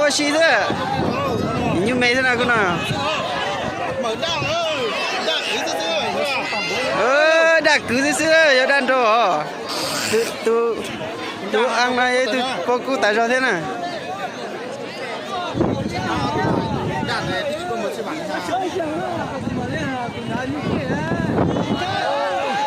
Si xwb, nyuj me xwb na kuv no. Daj kwv xwb xwb, yog daj nrau os. Tus, tus, tus a no yog ib tug pab kub tas zog thiab na.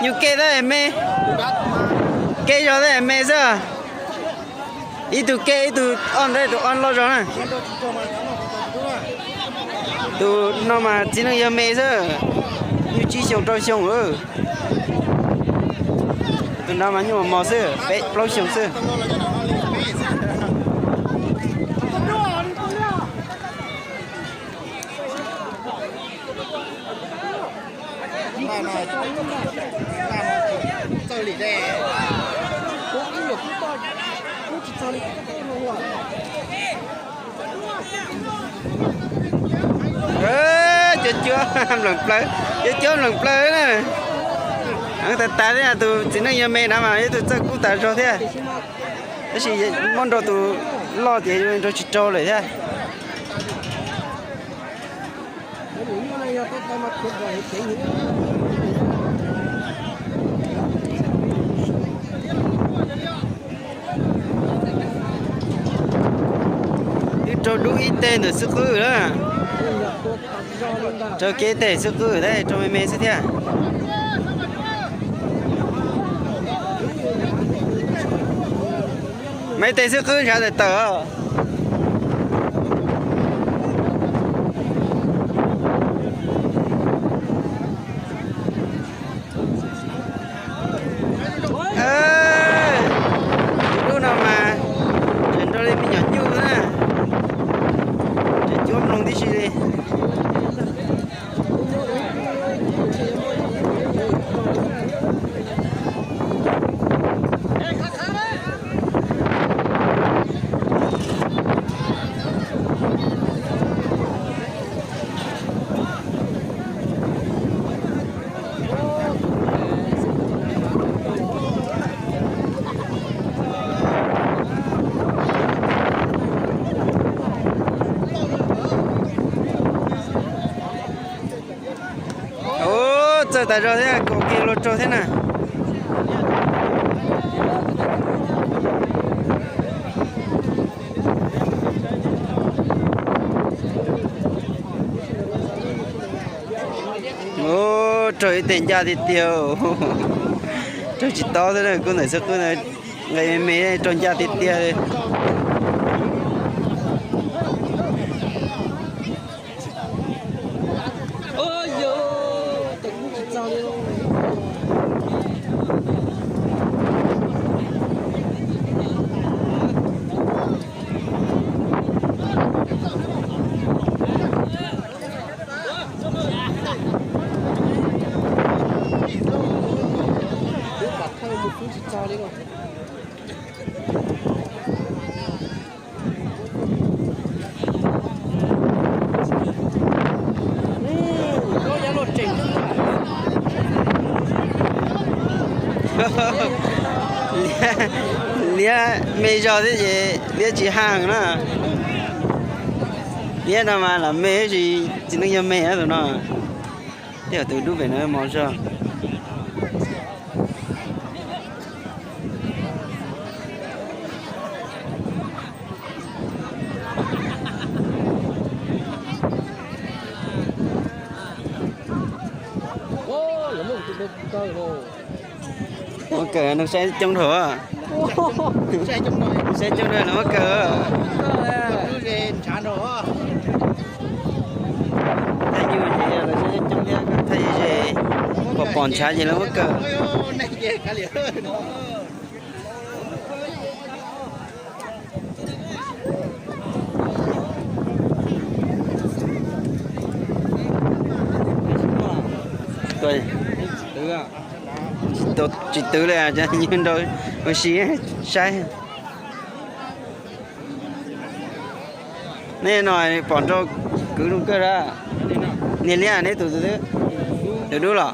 Nyuj ke tab me, ke zog tab me xwb. Ib tug ke ib tug ob ntawd, tus ob loj zog na. Tus no mas txiv neej yog me xwb, nyuj tsib xyoos rau xyoo. Tus no mas nyuj mos mos xwb, peb plaub xyoos xwb. Cuab cuab nplees plaws, cuab cuab nplees plaws na. Heev tas tas thiab, tus txiv neej yog me na mas ib tug txawj kub tas zog thiab. Tab sis muab nrau tus loj ces nrau tsis rau lawm thiab. Twb rau dub ib teg ntawm xwb qwb na. Rau kev teg xwb qwb, rau me me xwb thiab. Me teg xwb qwb ntshav tawm tawm. Tus dub no mas tseem nrau li me nyuam nyuj na, tseem cuab mloog tib si li. Ub, txawj tas zog thiab, kaum kiag luag tsaug thiab na. Ub, raug ib teg ncaj tiag tiag. Raug tsis tob xwb na, kub ntawm xwb qwb na, nqe me me raug ncaj tiag tiag li. Liab me zog thiab ces liab tsis haj na. Liab no mas lam me tsis, txiv neej yog me tus no. Tej tus dub pem no mos zog. Muab kawm nug saib coob dhau. Saib coob dhau los muab kawm. Thaij nyuj ces yog lawv saib coob thiab, thaij ze, pom pom ntshav ces lawv muab kawm. Tsis twv li, nyuj nrau ua si saib. Nej no pom nrau kwv zoo kawg a. Niag liab neb tus twg? Tus dub los?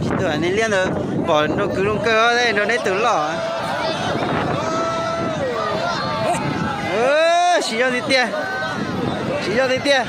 Tsis tuaj, niag liab ntawd pom nrau kwv zoo kawg, nrau neb tus loj. Tsis yog tiag tiag. Tsis yog tiag tiag.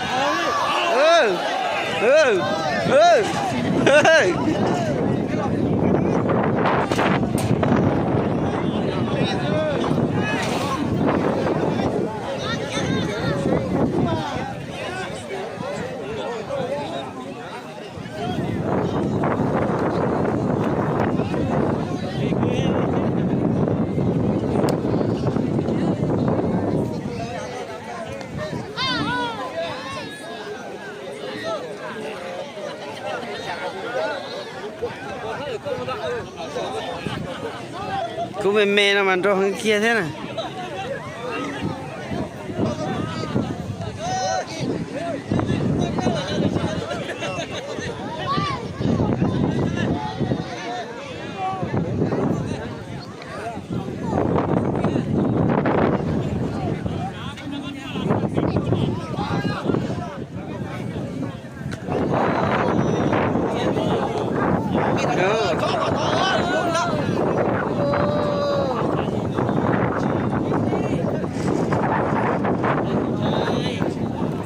Kuv me me no mas nrau heev kiag thiab na.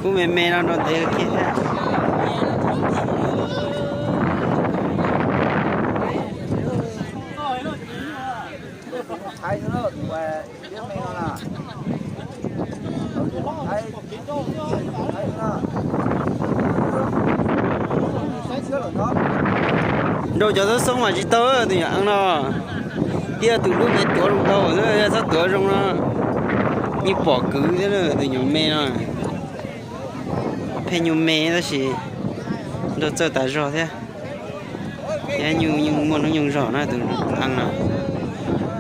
Kuv me me no nrau ntev kiag thiab. Nrau cov tub xoob mas tsis tau tus nyuam eeb no, thiab tus lub me tuav zoo ntau xwb, yog txhob tuav zoo no yeej pom kwv thiab tus nyuam me no. Pheej nyuj me tab sis nrau txawj tas zog thiab. Thiab nyuj muaj hnub nyoog zog na tus eeb no.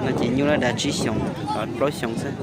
No ces nyuj lab dav tsib xyoos, plaub xyoos xwb.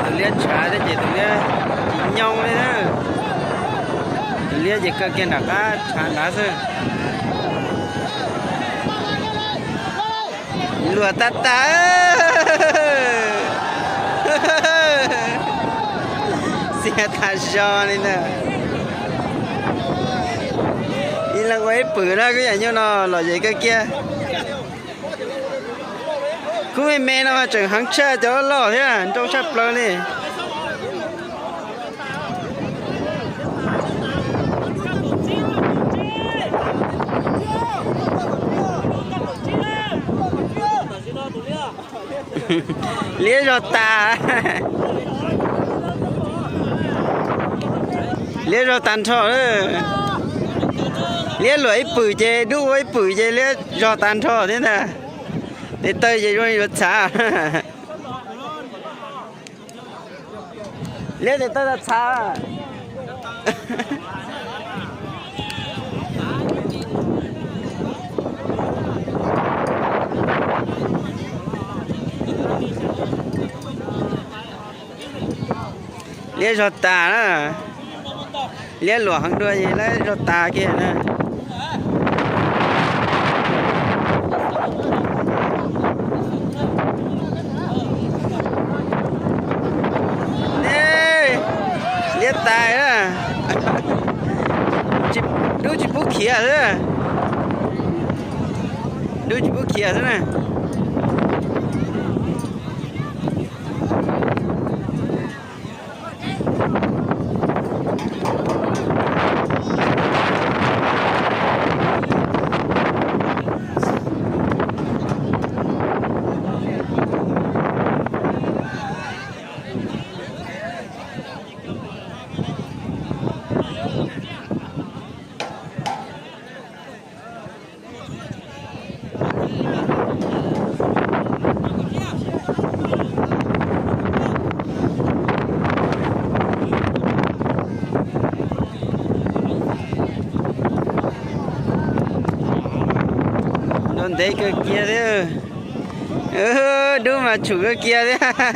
Tus liab tshav thiab ces tus liab tsis nyoo li na. Tus liab ces kawg kiag nram qab tshav nrad xwb. Luag tag tag. Xiab tag zog li ntag. Ib leeg ua ib pwm na, kuv yam nyuj no lom zem kawg kiag. Kuv me me no mas tseem heev tshaj cov loj thiab, nrau tshaj plaws li. Liab zog tas. Liab zog tag nrho. Liab luam ib pwm ces dub ua ib pwm ces liab zog tag nrho thiab ntag. Tes taw ces zoo li yuav txhav. Liab tes taw txhav. Liab zog tas na. Liab luam heev dua es liab zog tas kiag na. Liab tas na. Dub tsis pub khiav xwb. Dub tsis pub khiav xwb na. Nrau ntev kawg kiag thiab. Dub mas tshum kawg kiag thiab.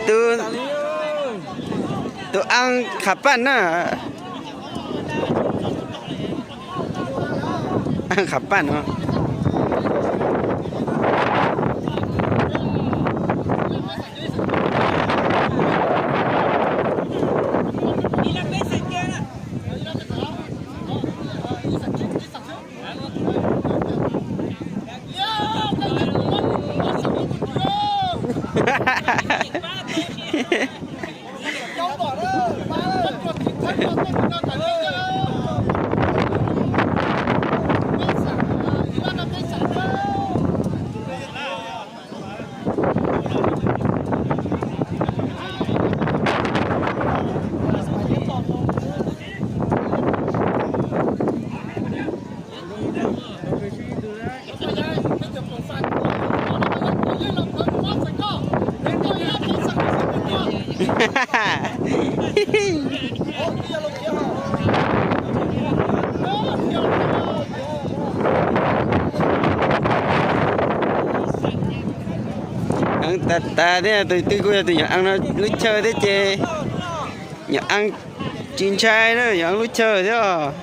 Tus, tus Aab Qham Paj na. Aab Qham Paj no. Aab tas tas thiab, tus twg kuj yog tus nyuam Aab no lub chaw thiab ces nyuam Aab tsis ntshai na, nyuam Aab lub chaw thiab os.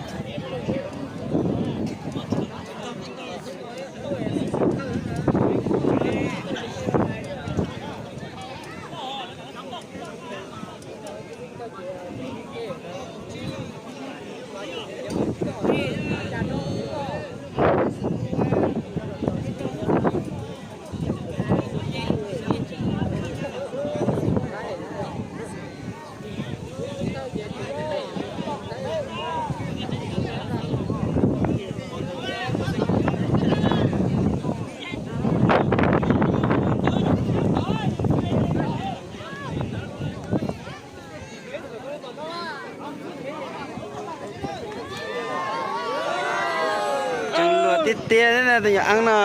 Tseem luag tiag tiag thiab na tus nyuam Aab no.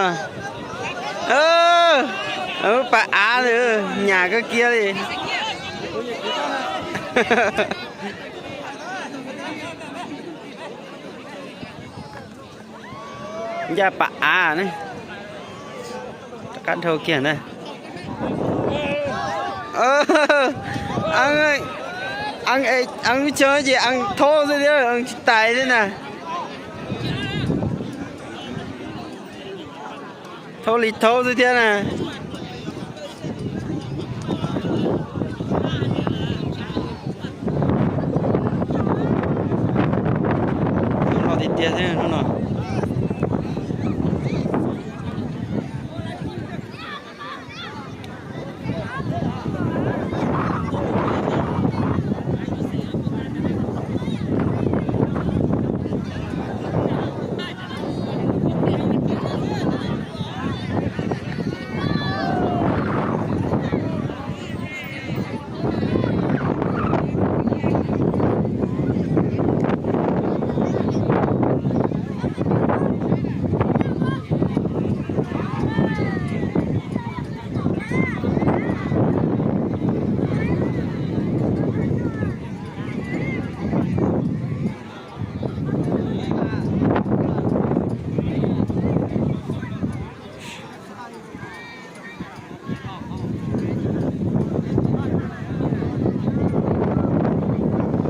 Lub pas av ntawd nyam kawg kiag li. Ncaj pas av ne. Rov qab dhau kiag ntag. Aab, Aab lub chaw ces Aab thaub xwb thiab, Aab tsis tais thiab na. Thaub li thaub xwb thiab na. Hnub no tiag tiag thiab hnub no.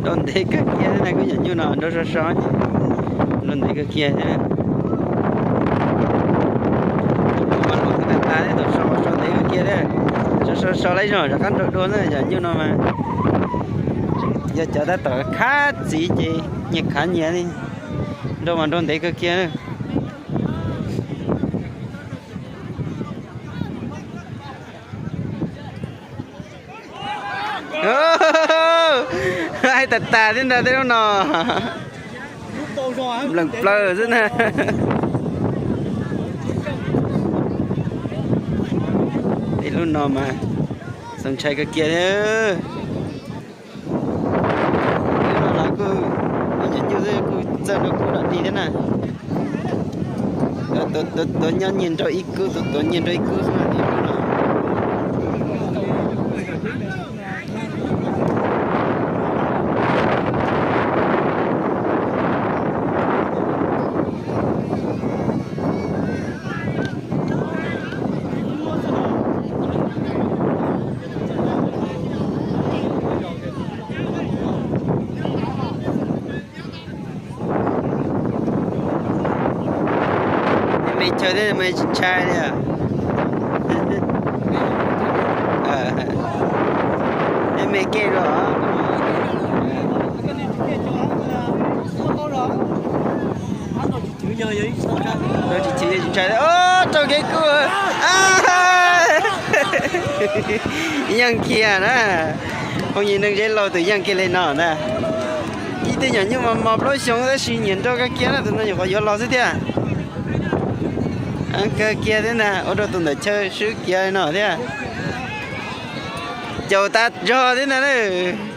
Nrau ntev kawg kiag thiab na, kuv yawm nyuj no nrau so so ces nrau ntev kawg kiag thiab. Tus ua luam tas tas thiab, tus so so ntev kawg kiag thiab. So so so lawm zog rov qab nrau dua na, yawm nyuj no mas yog cov tab tom khav txiv ces nyias khav nyias li. Nrau mas nrau ntev kawg kiag na. Hais tas tas thiab ntag tej lub no. Npleem plaws xwb na. Tej lub no mas txaus ntshai kawg kiag thiab. Lub no kuj, kuj nyiam nyuj xwb, kuj txawj nrau kub dog dig thiab na. Tuav nyob nyias nrau ib kub, tuav nyias nrau ib kub xwb na. Thiab mas tsis ntshai li. Me me kiag los. Tsis chwv tsis ntshai li. Rau kev kuj yeej kiag na. Phooj ywg, neeg zeb laus tus yeej kiag li no na. Ib tug nyuam nyuj mos mos plaub xyoos tab sis nyiam nrog koj kiag na, tus no nyuam qhuav yuav los xwb thiab. Kawg kiag thiab ntag, ua rau tus ntawm chaw swb kiag li no thiab. Caum tas zog thiab ntag lauj.